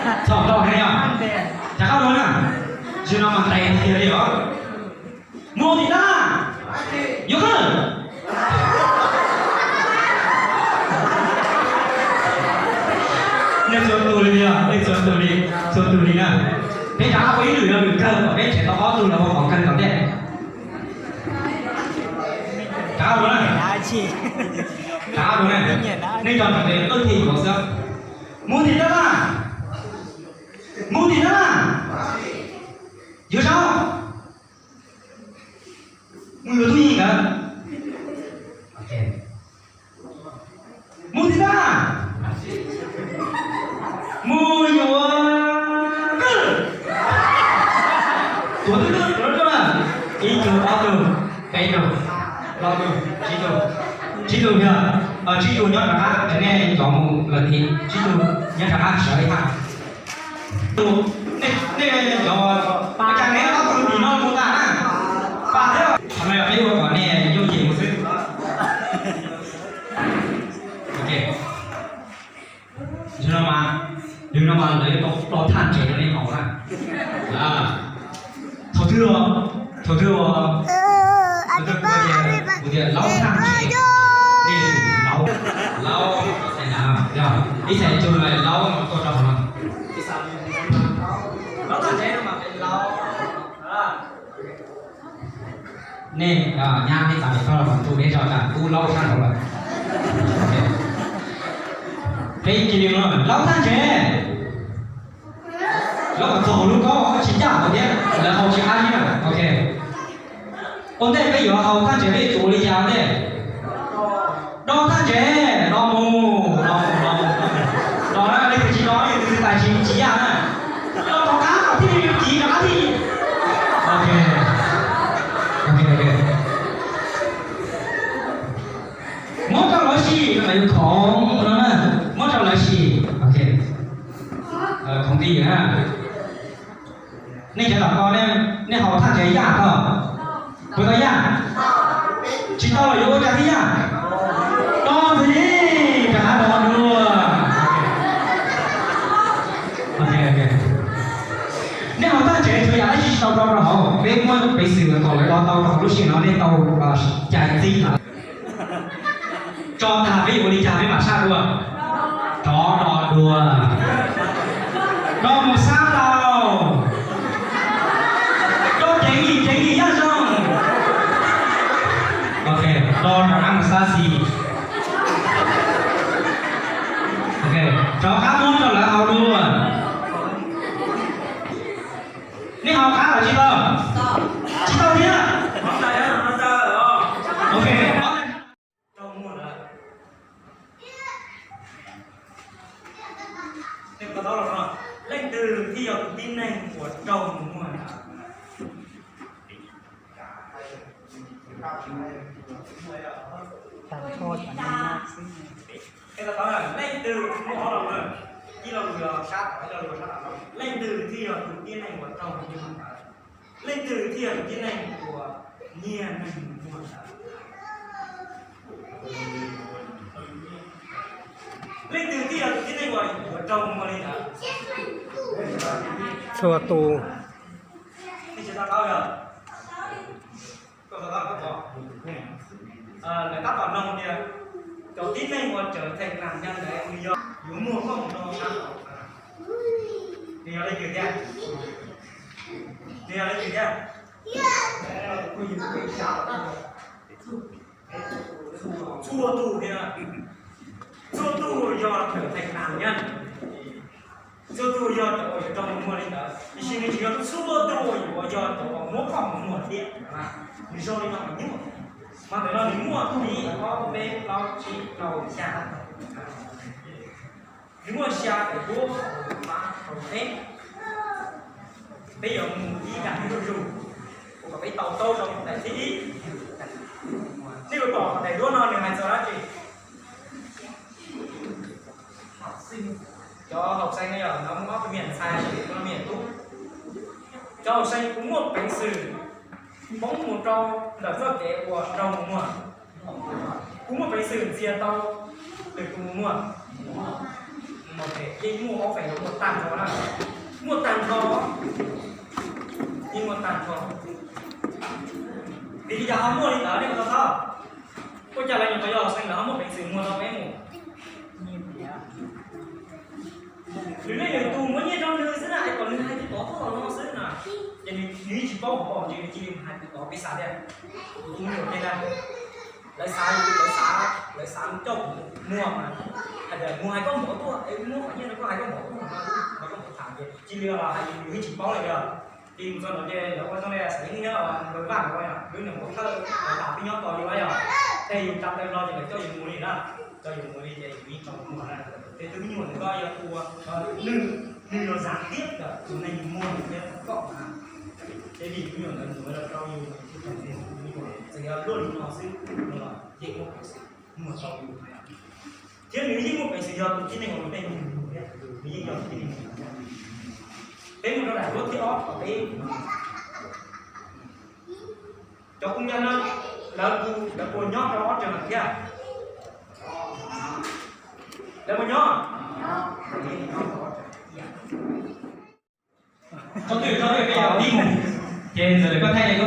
Txhob tau heev yog. Rov qab dua na. Zaum no mas ntev tiag li os. Mus tim tab laj. Yuav qhov. Nej txhua tus li os, nej txhua tus li, txhua tus li na. Peb rov qab ua ib lwm, ib lwm kawg kom peb tshem tau ob tug los ua qhov kawg tom ntej. Rov qab dua na. Rov qab dua na. Nej cov ntawm no tuaj thim yuav xwb. Mus tim tab laj. Mus tim tab laj. Yuav saib. Mus yuav tub yees ntawd. Mus tim tab laj. Mus yuav kawg. Tuav twb kawg, tuav kawg. Ib tug, ob tug, peb tug, plaub tug, tsib tug. Tsib tug yog, tsib tug nyob rov qab, nej cov mus lawm tid, tsib tug nyob rov qab sawv ib hab. Nej cov, cas nej ob tug tim no mus tas na? Pas thiab. Qhov no yog peb ua kom nej yooj yim mus xwb. Ok. Zaum no mas, zaum no mas lawv yuav tau thaj ntsev rau nej haus na. Thaum twg, thaum twg, thaum twg kuv tias laub thaj ntsev, nej laub, laub, ib txhais cug laub no tuaj rau hauv no. Laub thaj ntsev no mas laub. Nej nyab nej txav pem toj los ntsuj deb zog tas tub laub sab nraud lawm. Peb cia li no, laub thaj ntsev. Laub kom txog lub kaub tsis ncaj thiab, lawv haus tsis qab li na. Ok. Ua ntej peb yuav haus thaj ntsev peb yuav tsum ua li cas ua ntej? Do thaj ntsev, do mus, do mus, do mus, do mus. Do na, leej twg tsis do, leej twg tais tsis, tsis yaj na. Do rov qab kom thiaj li kiv rov qab thiaj. Ok. Ok, ok. Muab rau lawv sim, no mas yus khoov no na. Muab rau lawv sim. Ok. Khoov ti na. Nej cov tom ko, nej haus thaj ntsev yaj tau? Puas tau yaj? Tsis tau los yuav ua cas thiaj yaj? Do ntxiv, rov qab do dua. Nej haus thaj ntsev tsuas yam dab tsi tsis tau do rau hauv? Peb muab peev xwm kom lawv do tau rau hauv lub sij hawm no, nej tau cais txij lawm. Tso tag peb yuav ua li cas peb mam saj dua? Rov do dua. Do mus sab tau. Do ceev yim ceev yim yaj zoo. Ok, do rov qab mus sab xis. Ok, rov qab muab rau lawv haus dua. Nej haus qab los tsis tau? Tsis tau thiab. Ok. Leej twg thiaj yog tus tib neeg uas raug mus muag? Leej twg, muaj ob lo lus, ib lo lus yog sab tom, ib lo lus yog sab tom. Leej twg thiaj yog tus tib neeg uas raug mus muag? Leej twg thiaj yog tus tib neeg uas nyiag neeg mus muag? Leej twg thiaj yog tus tib neeg uas raug mus muag li ntawd? Txhua tus. Nej tsis to taub yog? Koj to taub koj pom. Lawv tab tom noog tias cov tib neeg uas tseem theem nam nyas ntawd nws yog yuav muag koj mus rau sab tod. Nws yog leej twg thiab? Nws yog leej twg thiab? Txhua tus thiab. Txhua tus yog tseem theem nam nyas. Txhua tus yog cov uas yuav raug mus muag li ntawd, tiam sis nws tsis yog txhua tus uas yuav yog cov uas muab koj mus muag thiab. Nws zoo li no mas nyuaj. Mas ntawm no nws muaj ib ob peb plaub tsib rau xya. Nws muaj xya daim duab, pab rau peb. Peb yuav mus ib daim zuj zus, ua kom peb to taub zoo daim thib ib. Nej puas pom daim duab no nws hais txog dab tsi? Cov hauv xeev no yog no muaj ob tug me nyuam ntxhais, ob tug me nyuam tub. Cov hauv xeev kuv muaj peev xwm poob mus rau ntawm txoj kev uas raug mus muag. Kuv muaj peev xwm ntxias tau lwm tus mus muag. Yeej muaj ob feem los muaj tag nrho na, muaj tag nrho, yeej muaj tag nrho. Vim li cas ho muaj li ntawd nej puas tau paub? Ua cas lawv nyuam qhuav yog xeem lawv ho muaj peev xwm muag tau peb mus? Nws leej nws tus muab nyiaj rau nws xwb na, es kom nws hais txog tod txog no xwb na. Ces nws, nws yeej tsis paub hauv paus ntsis, nws cia li hais txog tod peb xav tias, tus me nyuam ces na, lawv xav, lawv xav, lawv xav coj kuv muag mas, hais tias mus hais koj muam tuaj, es muab qhov nyiaj rau koj, hais koj muam tuaj mas, hais koj muam tham ces cia li los hais, nws yeej tsis paub li os. Ces mus txog no ces lawv ua txoj ne xav yeej nyob nkaus vaj no, lub niam pov thawj tas twb nyob tos li yog, tej yus tas taw hlo ces lawv coj yus mus li na, coj yus mus li ces yus yeej tso muag na. Ces tus me nyuam ntawd koj yog tus, nws, nws yog zam thiab tus neeg muag thiab koj na. Ces vim tus me nyuam ntawd mus los rau yus, txawm yog luaj li no xwb, yeej muaj peev xwm muag tau yus. Thiab nws yeej muaj peev xwm yog tus tib neeg uas nws tej mus thiab, nws yeej yog tib neeg. Peb mus rau daim duab thib ob kom peb, cov kub nyab na, lawv, lawv puas nyob rau ob rag no thiab? Lawv puas nyob? Tso twj, tso twj, peb yog tib mus, ces ntxawm lawv koj thaij li.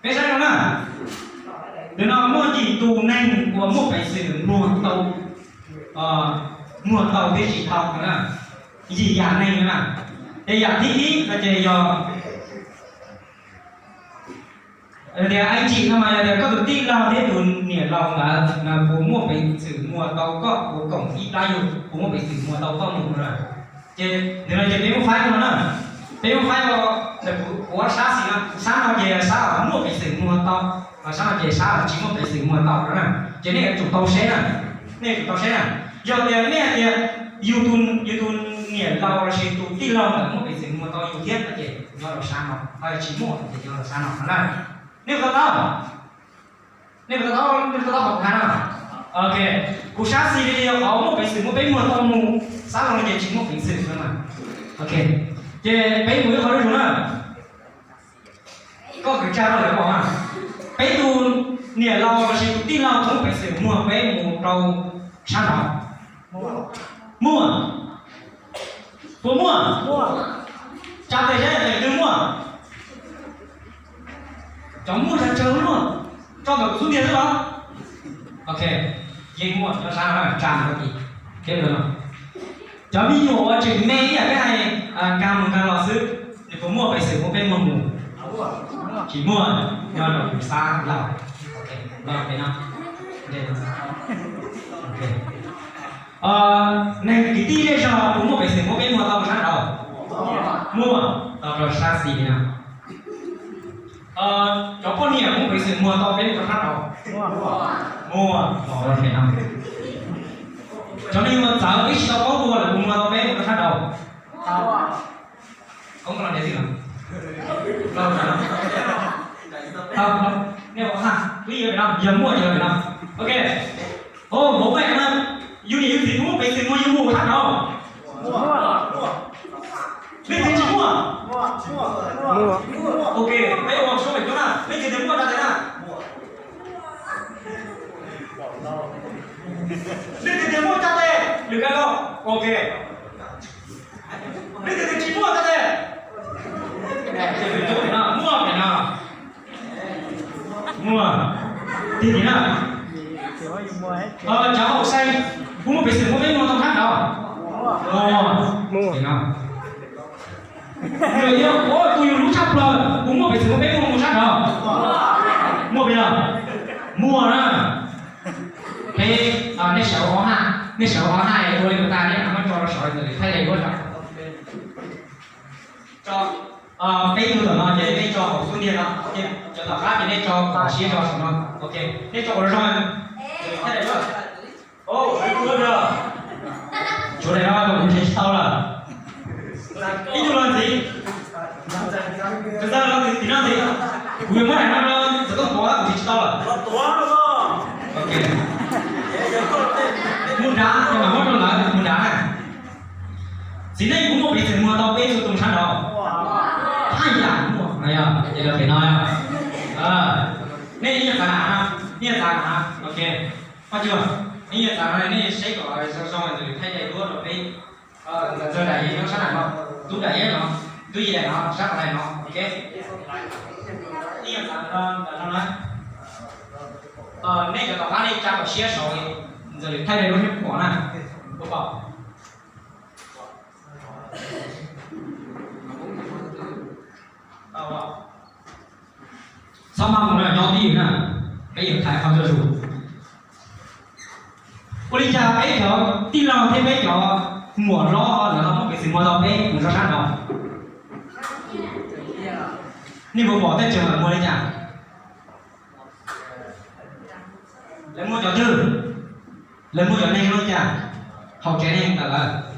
Peb saib no na, ntawm no muaj yim tus neeg uas muaj peev xwm muag tau, muag tau thiab tsis tau na, yim yam neeg na. Ces yam thib ib no ces yog tias ib yim no mas yog tias koj tus tij laug thiab tus niam laus ntawd puas muaj peev xwm muag tau koj, puas koom ib plab yug, puas muaj peev xwm muag tau koj mus na. Ces ntawm no ces peb muab faib no na, peb muab faib, kuv ua sab xis no, sab no ces sab muaj peev xwm muag tau, sab no ces sab tsis muaj peev xwm muag tau no na. Ces nej yuav tsum tau seb na, nej yuav tsum tau seb na. Yog tias nej hais tias yus, yus tus niam laus los sis tus tij laug ntawd muaj peev xwm muag tau yus thiab no ces nyob rau sab no, ho yog tsis muaj ces nyob rau sab no na. Nej puas to taub? Nej puas to taub, nej puas to taub qhov kuv hais no? Ok, kuv sab xis li yog qhov muaj peev xwm muab peb muag tau mus, sab laug no ces tsis muaj peev xwm no mas. Ok, ces peb mus ib qho zuj zus na. Koj kwv tsa rau lawv pom na. Peb tus niam laus los sis tus tij laug puas muaj peev xwm muag peb mus rau sab nraud? Muaj. Puas muaj? Tsa tes saib leej twg muaj. Cov muaj tsawg tsawg luaj, tso ntawm kuv xub ntiag xwb los? Ok, yeej muaj, nyob sab no tsa ntawm koj kis. Cov me nyuam uas tseem me ib yam peb hais, nkag mus nkag los xwb, nws puas muaj peev xwm muab peb muag mus? Tsis muaj, nyob rau kuv sab laug. Ok, los pem no. Neeg kwv tij zej zog puas muaj peev xwm muab peb muag tau rau sab nraud? Muaj, tau rau sab xis li no. Cov poj niam puas muaj peev xwm muag tau peb mus rau sab nraud? Muaj, los rau pem no. Cov neeg uas txawv peb tsis tau paub dua lawm puas muag tau peb mus rau sab nraud? Koob los ntiav xwb los? Nej ua ha, twb yog pem no, yog muaj ces yog pem no. Ok. Os, vauv pem no, yus niam yus txiv puas muaj peev xwm muag yus mus sab nraud? Leej twg tsis muaj? Ok, peb ua sub pem coob na, leej twg tias muaj tsa tes na. Leej twg tias muaj tsa tes, lwm kab lauj. Ok. Leej twg tias tsis muaj tsa tes. Muaj pem no. Muaj. Tig tig na. Cov hauj sai, puas muaj peev xwm muab peb muag tau sab nraud? Muaj. Pem no. Yog ua tus yus hlub tshaj plaws, puas muaj peev xwm muab peb muag mus sab nraud? Muaj pem no. Muaj na. Peb, nej sawv ua ob haj, nej sawv ua ob haj ua li kuv tas, nej mam muab tso rau saum ntawm thaij li ua. Peb tug tom no ces nej tso hauv xub ntiag no, cov tom qab ces nej tso kom siab tso saum no. Ok, nej tso kom zoo. Tshuav daim no kuv nrhiav tsis tau lawm. Ib tug los ntxiv. Tus ntawd los tim no ntxiv. Kuv yuav muab daim no rau Txawm Tooj tuav, kuv nrhiav tsis tau lawm. Ok. Mus nrad, ces mam muab rau lawv mus nrad na. Txiv neej puas muaj peev xwm muag tau peb txhua tus sab nraud? Haj yam muaj, no yog ces lawv pem no yog. Nej nyiaj txav na, nyiaj txav na, ok. Paj Cuag. Ib yam txawm nej saib kom zoo zoo, ntxawm lwm thaij daim duab rau peb. Ntxawm daim no sab nram no, tub daim no, tub yim daim no sab qhov daim no, ok. Ib yam txawm no, nej cov tom qab nej tsa kom siab saud, ntxawm lwm thaij daim duab peb pom na, peb pom. Txhob maj mus nyob twj ywm na, peb yuav thaiv qhov ntsuag zus. Ua li cas peb cov tij laug thiab peb cov muam hlob lawv ho muab kev txwm muag tau peb mus zov sab no? Nej puas pom tej tseem muag li cas? Lawv muab cov twg? Lawv muab cov neeg li cas? Haus tsev neeg ntawm lawv.